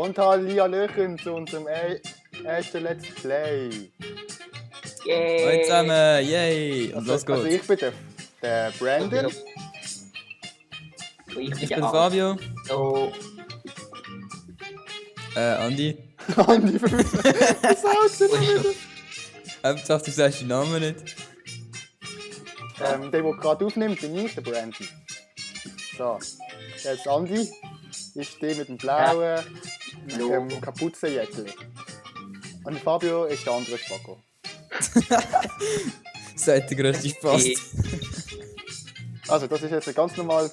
Und Hallöchen zu unserem ersten Let's Play. Yay! Hallo zusammen, yay! Und los Also geht's. ich bin der Brandon. Und ich Ich bin Fabio. So, Andi. Andi, was sagst du wieder? Hauptsache du sagst den Namen nicht. Der gerade aufnimmt, bin ich, der Brandon. So, jetzt Andi. Ich stehe mit dem blauen Kapuzenjäckchen. Und Fabio ist der andere Spacko. Seid der größte Spaß. Also das ist jetzt ein ganz normales,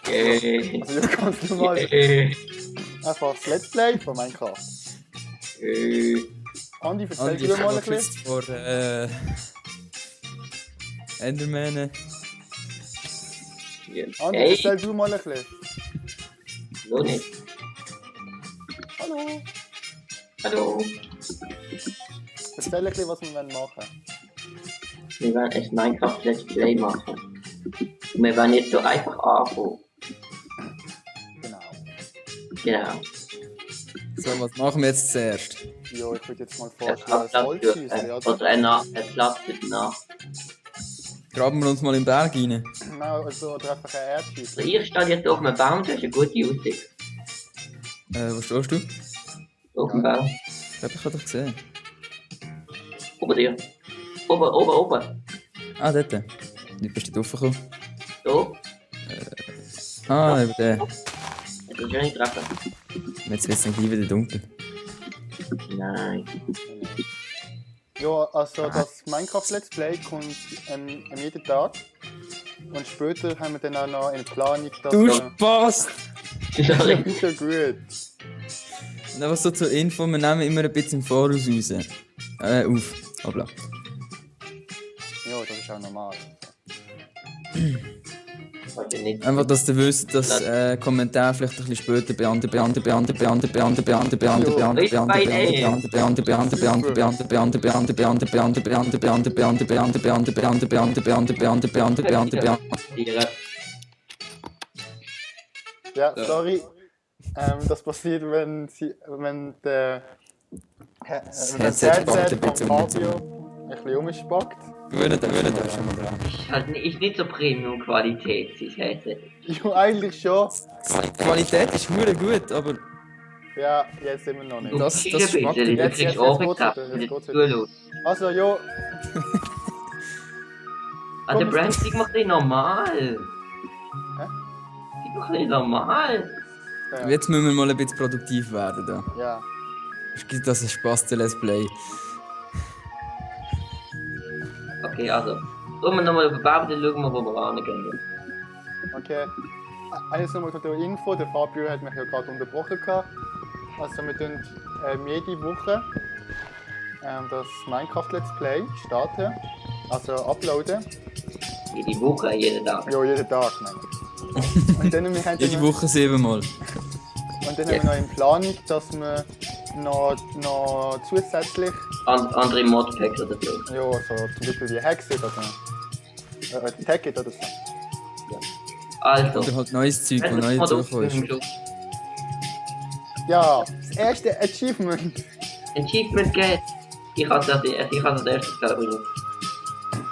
yay! also ja, ganz normales, Yay! einfach das Let's Play von Minecraft. Andi, erzähl Andi, dir ich mal ein habe bisschen. jetzt vor Enderman. Andi, Hey, erzähl du mal ein bisschen. so nicht. Hallo. Hallo! Erzähl ein bisschen, was wir machen wollen. Wir werden ein Minecraft Let's Play machen. Und wir werden jetzt so einfach anfangen. Genau. Genau. So, was machen wir jetzt zuerst? Ja, ich würde jetzt mal Ein vorschlagen, das Holz schießen, oder? Oder ein Platz für die Nacht. Graben wir uns mal im Berg rein. Nein, also, oder einfach ein Also Erdschießen. ich stehe jetzt auf einem Baum, das ist eine gute Aussicht. Wo stehst du? Auf dem Baum. Ich glaube, ich habe dich gesehen. Ober dir. Oben. Ah, dort. Wie bist du raufgekommen? So. Ah, über den. Das ist ja nicht treffen. Jetzt wird es dann gleich wieder dunkel. Nein. Ja, also das Minecraft Let's Play kommt jeden Tag. Und später haben wir dann auch noch in Planung, dass Du wir... Spaß! Sorry. Ist ja gut. Und einfach so zur Info, wir nehmen immer ein bisschen im Voraus raus. Auf. Hoppla. Ja, das ist auch normal. Heute nicht. Einfach, dass ihr wisst, dass Kommentare vielleicht ein bisschen später Ja, Ja. sorry. Das passiert, wenn der Headset Headset ein bisschen von Fabio ein bisschen umspackt. Gewöhnt euch schon mal dran. Ist nicht so Premium-Qualität, sein Headset. Ja, eigentlich schon. Die Qualität ist verdammt gut, aber Ja, jetzt immer noch nicht. Das- ist das ein schmeckt bisschen, du jetzt- kriegst jetzt Ohren geht's getappt, wieder, wenn jetzt du geht's wieder. zuschaust. Also, ja, Ah, der Komm, Brand sieht noch ein bisschen normal. Hä? Sieht noch ein bisschen normal. jetzt müssen wir mal ein bisschen produktiv werden. Da. ja. Es gibt das ein Spaß zu Let's Play. Okay, also. Schauen wir nochmal auf den Baum, dann schauen wir, wo wir rangehen. Okay. Eines nochmal zur Info, der Fabio hat mich ja gerade unterbrochen gehabt. Also wir tun jede Woche das Minecraft Let's Play starten, also uploaden. Jede Woche, jeden Tag. Ja, jeden Tag, meine ich. Und dann, haben wir Jede Woche 7 Mal. Und dann haben wir noch in Planung, dass wir noch zusätzlich, Andere Modpacks oder so. ja, so zum Beispiel die Hexe oder die Tacket oder so. Also. Oder halt neues Zeug, das Wenn neu wir dazugekommen ist. Ja, das erste Achievement. Achievement geht. Ich habe das erste glaube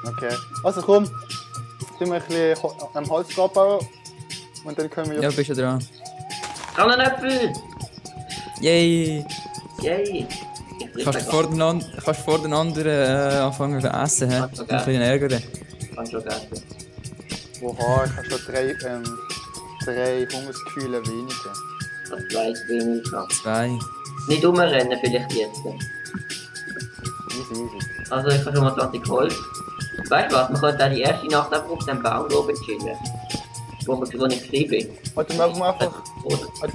Okay. Also komm, tun wir ein bisschen am Holz abbauen und dann können wir Ja, bist du dran. ich. Granatäpfel! Yay! Yay! Kannst vor den anderen anfangen zu essen, hä? Okay. Ein bisschen ärgern. Kannst du essen. Oha, ich habe schon drei Hungersgefühle weniger. Das weiß wenig noch. 2. Nicht umrennen vielleicht jetzt. Easy. Also ich habe schon mal 20 Holz. Weißt du was, man könnte auch die erste Nacht einfach auf dem Baum oben chillen. Wo ich gesehen bin. Oder machen wir einfach, Oder? ein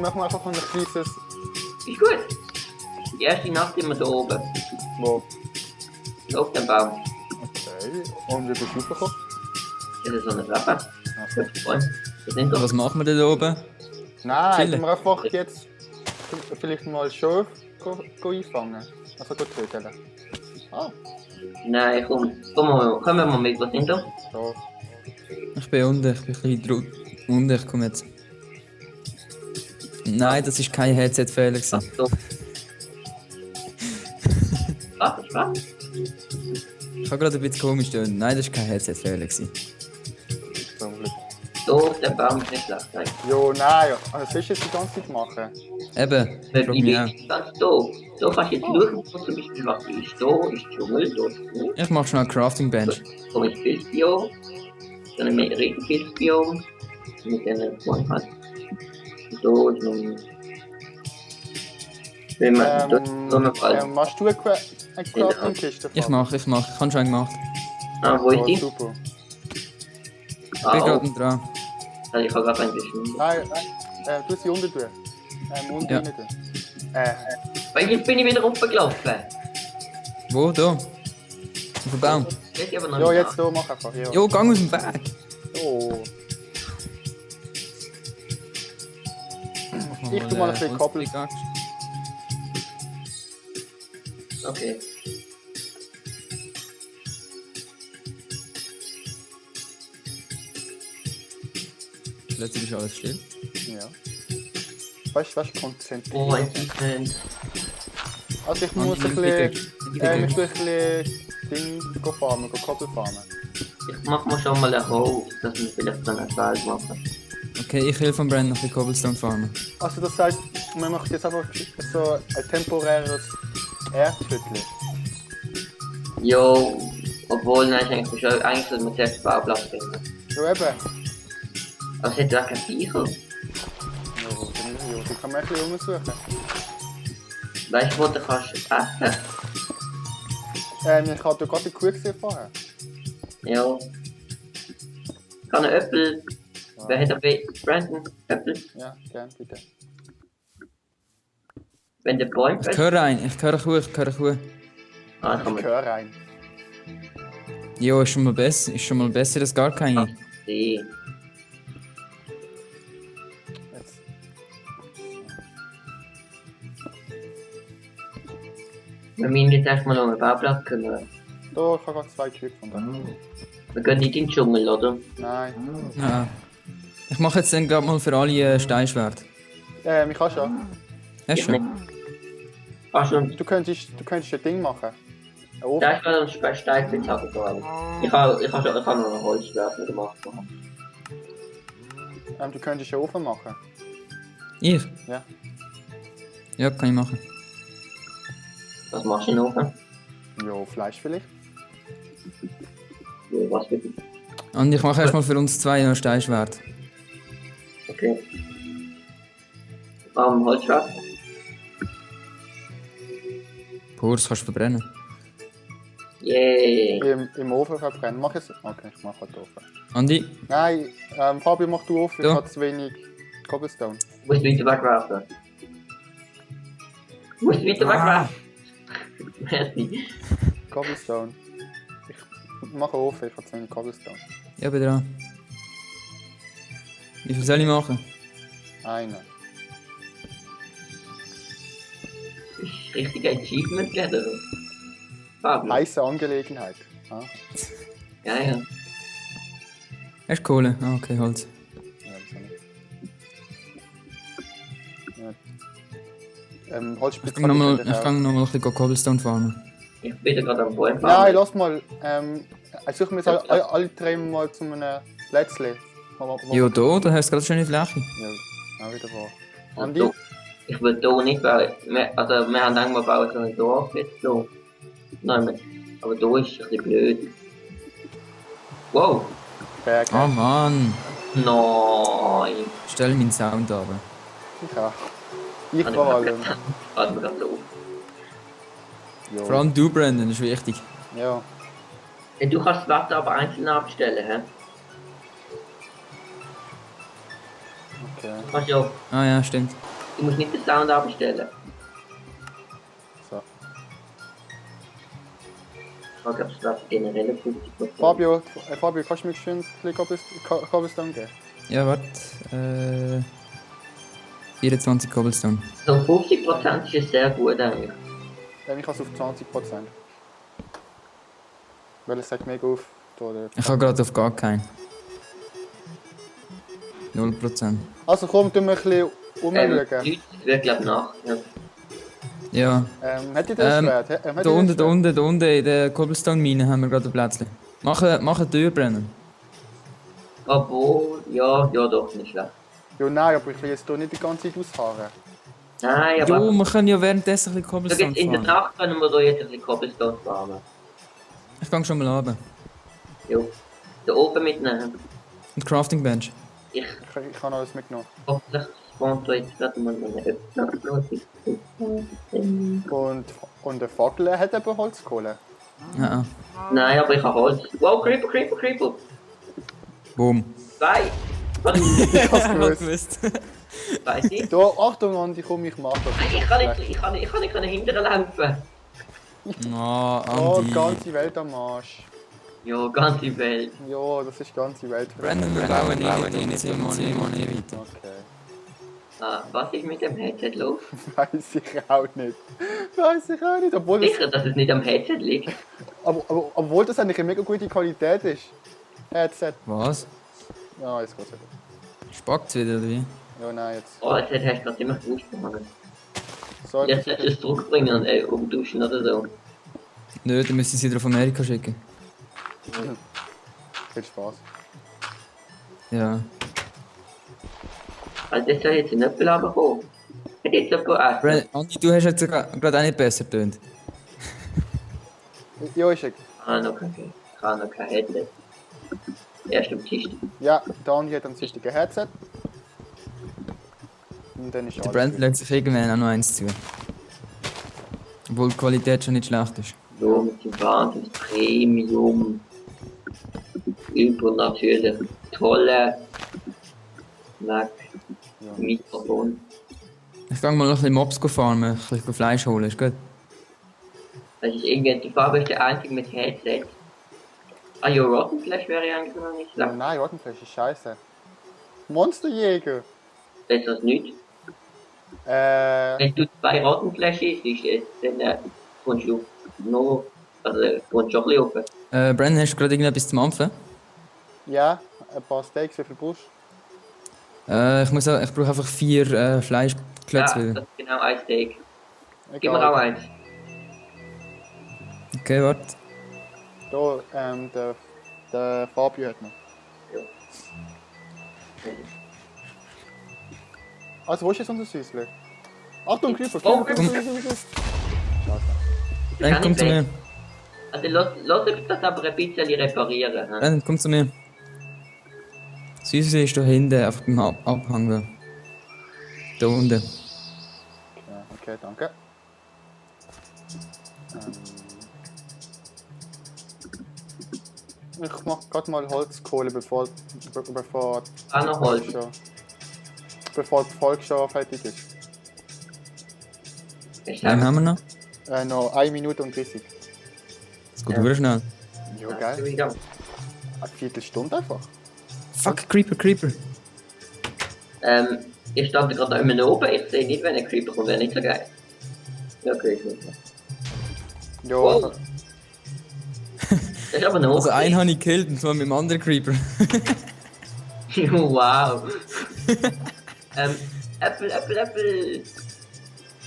kleines... Ist gut. Die erste Nacht sind wir da oben. Wo? Auf dem Baum. Okay. Und wie bist du raufgekommen? Das ist so eine Treppe. Also. Das sind doch... Was machen wir denn da oben? Nein, Chillen. können wir einfach jetzt vielleicht mal Schaf einfangen. Also gut töten. Ah, Nein, kommen wir mal mit, was sind da? so. Ich bin unten, ich bin ein bisschen unten, ich komme jetzt. Nein, das ist kein Headset-Fehler Ach gewesen. so. Was? Ich habe gerade ein bisschen komisch gedacht. Nein, das ist kein Headset-Fehler gewesen. Zum Glück. So, der Baum ist nicht schlecht. Nein. Jo, nein, was willst du jetzt die ganze Zeit machen? Eben, Weil frag ich mich auch. bin ganz doof. So kannst du jetzt schauen, wo zum Beispiel was ist. So ist Dschungel, so ist gut. Ich mach schnell Crafting Bench. So ist Pilzbiom. Dann ein Regenpilzbiom. Mit denen man halt. So ist nun. Wenn man so eine Fall. Machst du eine Crafting-Kiste? Ich mach. Ich habe schon gemacht. Wo ist die? Super. Ich bin gerade dran. Also ich habe gerade ein bisschen. Nein, du sie unten tun. Unten Ja. rein tun. Weil jetzt bin ich wieder runtergelaufen. Wo? Da? Auf dem Baum. Geht aber noch Ja, nicht jetzt so, mach einfach. Ja. Jo, gang aus dem Weg. Oh. Mach Ich tu mal ein bisschen Koppel. Holzpickaxe. Okay. Plötzlich ist alles still. Ja. Weißt du, konzentriert. Oh, Achievement. Also ich Und muss ich ein bin bisschen, Pickaxe. ich will ein bisschen Ding farmen, Koppel farmen. Ich mach mal schon mal ein Haus, dass wir vielleicht dann ein Feld machen. Okay, ich helfe von Brand noch die Cobblestone farmen. Also das heisst, man macht jetzt einfach so ein temporäres Erdviertel. Jo, obwohl, nein, eigentlich sollte man zuerst den Bauplatz finden. Ja eben. Aber es hat ja keine Viecher. Ja, die kann man ein bisschen umsuchen. Weißt du, wo du kannst essen? Ich hatte gerade die Kuh gesehen vorher. Ja. Ich kann einen Äpfel. Wer hat aber Brandon? Äpfel? Ja, gern, bitte. Wenn der Bäume Ich höre rein, ich höre Kuh. Ah, kann Ich man höre rein. Jo, ist schon mal besser als gar keine. sehen. Jetzt. Wir müssen jetzt erstmal um den Bauplatz kümmern. Da, ich habe gerade 2 Kühe gefunden. Wir gehen nicht in den Dschungel, oder? Nein. Ja. Ich mache jetzt dann gerade mal für alle Steinschwert. Ich kann schon. Hast Ich du schon? nicht. Ach schon, Du könntest ein Ding machen. Ein Ofen. da ist gerade ein Steinpilz abgefahren. Ich hab noch ein Holzwerfen gemacht. Du könntest einen Ofen machen. Ich? Ja. Ja, kann ich machen. Was machst du noch? Ja, Fleisch vielleicht. Ja, was bitte? Und ich mache erstmal für uns zwei noch Steinschwert. Okay. Holzwerfen. Pur, das kannst du verbrennen. Yay. Im Ofen verbrennen. Mach jetzt. Okay, ich mache den Ofen. Andi? Nein, Fabio, mach du Ofen. Ich Ja. habe zu wenig Cobblestone. Du musst weiter wegwerfen. Du musst weiter wegwerfen. Merci. Cobblestone. Ich mache einen Ofen, ich habe zu wenig Cobblestone. Ja, bin dran. Wie viel soll ich machen? Einer. Das ist richtig Achievement, oder? Fabio. Heiße Angelegenheit. Ah, Ja, ja. Hast du Kohle? Ah, okay, Holz. ja, wieso nicht? Ja. Holzspitze. Ich kann noch mal ein bisschen Cobblestone farmen. Ich bin da gerade am Bäumen. Nein, lass mal. Ich suche mir jetzt alle 3 mal zu einem Plätzchen. Ja, da hast du gerade schon eine Fläche. Ja, auch wieder wahr. Also, Andi? ich würde hier nicht bauen. Wir haben gedacht, wir bauen so ein Dorf jetzt so. Nein, aber hier ist es ein bisschen blöd. Wow! Berge. Oh Mann! Nein! Stell meinen Sound aber. Ich auch. Ich vor allem. Warte mal so. Ja. Vor allem du, Brandon, das ist wichtig. Ja. Hey, du kannst das Wetter aber einzeln abstellen, hä? Okay. Du kannst ja, Ah ja, stimmt. du musst nicht den Sound abstellen. So. Ich frage, ob das Wetter generell 50%. Fabio, kannst du mir schön ein bisschen Cobblestone geben? Ja, warte. 24 Cobblestone. So 50% ist sehr gut eigentlich. Ich habe es auf 20%. Weil es sagt mega auf. Ich habe gerade auf gar keinen. 0%. Also komm, tun wir ein bisschen umschauen. Leute, es wird glaube nach. Ja. Ja. Hat ihr das Schwert? Hat ihr Da das unten, da Schwert? unten, da unten in der Cobblestone-Mine haben wir gerade ein Plätzchen. Mach eine Tür brennen. Obwohl, ja, doch, nicht schlecht. Ja, nein, aber ich will jetzt hier nicht die ganze Zeit ausfahren. Nein, Jo, aber wir können ja währenddessen ein bisschen so Cobblestone jetzt in der fahren. Nacht können wir da jetzt ein bisschen Cobblestone farmen. Ich gang schon mal runter. Jo. Da oben mitnehmen. Und Crafting Bench. Ich Ich habe alles mitgenommen. hoffentlich spawnt da jetzt gerade mal eine Öffnung. Und der Fackel hat eben Holzkohle. Ja. Nein, aber ich habe Holz. Wow, Creeper! Boom. 2! Was? Ich hab's gewusst. Weiß ich? Da, Achtung, Andi, komm, ich mach das. Ich kann nicht hinterher laufen. Oh, Oh, Andi. die ganze Welt am Arsch. Ja, ganze Welt. Ja, das ist die ganze Welt. Brandon, wir bauen nicht 10 Mal weiter. Okay. Ah, was ist mit dem Headset los? Weiß ich auch nicht. Weiß ich auch nicht. Obwohl das, Sicher, dass es nicht am Headset liegt. obwohl das eigentlich eine mega gute Qualität ist. Headset. Was? Ja, jetzt geht's wieder. Spackt's wieder, oder wie? Ja, nein, jetzt. Oh, jetzt hast du gerade ziemlich ausgefangen. So, Jetzt solltest du es zurückbringen und umtauschen oder so. Nö, dann müssen sie wieder auf Amerika schicken. viel Spaß. Ja. Also das soll jetzt nicht viel runterkommen. Hat jetzt jemand essen? Brandon, Andi, du hast jetzt gerade auch nicht besser getönt. Ja, ist egal. Ich habe noch kein Headset. Erst am Tisch. Ja, der Andi hat ein richtiges Headset. Und dann ist Der alles Brandon gut. lässt sich irgendwann auch noch eins zu. Obwohl die Qualität schon nicht schlecht ist. Ja, mit dem Wahnsinns Premium. Übernatürlich tolle Mac Ja. Mikrofon. Ich gehe mal noch ein bisschen Mobs farmen, ein bisschen Fleisch holen, ist gut? Das ist irgendwie, die Farbe ist der einzige mit Headset. Ah ja, Rotten Flash wäre ja eigentlich noch nicht Ja, schlecht. nein, Rottenfleisch ist scheiße. Monsterjäger. Besser als nichts. Äh, Wenn du 2 Rotten Flash isst, dann kommst du noch, also kommst du schon ein bisschen hoch. Brandon, hast du gerade irgendetwas zum Ampfen? ja, ein paar Steaks, wie viel brauchst Ich brauche einfach 4 Fleischklötze Ja, wieder. das ist genau ein Steak. du? Gib mir auch eins. Okay, warte. Da, der Fabio hat noch. Also, wo ist jetzt unser Süßle? Achtung, Creeper, Oh, Creeper, Creeper, Creeper, Creeper. Scheiße. Brandon, komm zu mir. Also lass uns das aber ein bisschen reparieren. He? Brandon, komm zu mir. Süße ist da hinten, einfach beim Abhang da. Da unten. Ja, okay, danke. Ich mach grad mal Holzkohle, bevor Auch noch Holz. bevor die Folge schon fertig ist. Ich Wie lange haben wir noch? Noch 1 Minute und 30. Das geht Ja. schnell. Ja, geil. Ja. Eine Viertelstunde einfach. Fuck, Creeper. Ich stand gerade da immer oben, ich sehe nicht, wenn ein Creeper kommt, wäre nicht so geil. Ja, okay, ich nicht. Ja, Wow. Das ist aber noch. Also einen habe ich gekillt und zwar mit dem anderen Creeper. Wow. Äpfel.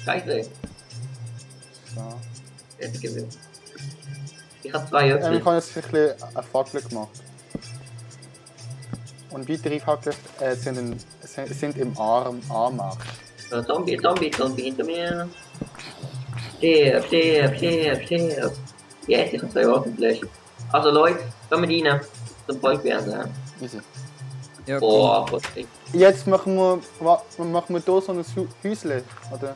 Scheiße. so. Jetzt gewinnt. Ich habe 2 Äpfel. Ich habe jetzt ein bisschen eine Fackel gemacht. Und weitere Fackeln sind im Anmarsch. So, Zombie hinter mir. Stirb. Yes, ich habe 2 Rotenfleisch. Also Leute, kommen wir rein. Zum Volk werden. Easy. Ja, Boah, was ist. Jetzt machen wir hier so ein Häusle, oder?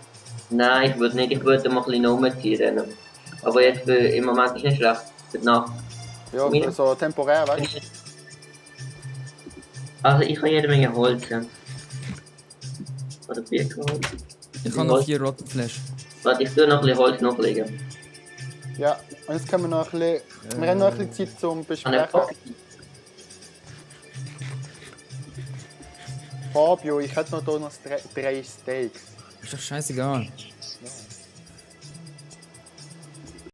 Nein, ich würde nicht, ich würde mal ein bisschen rumziehen. Aber jetzt im Moment ist nicht schlecht. Für die Nacht. Ja, Mir? so temporär, weißt du? Also ich habe jede Menge Holz. Ja. Oder Birkenholz. Ich habe noch 4 Rottenfleisch. Warte, ich tue noch ein bisschen Holz nachlegen. Ja, und jetzt können wir noch ein bisschen. Wir haben noch ein bisschen Zeit zum An der Besprechen. Box. Fabio, ich hätte noch hier noch 3 Steaks. Ist doch scheißegal.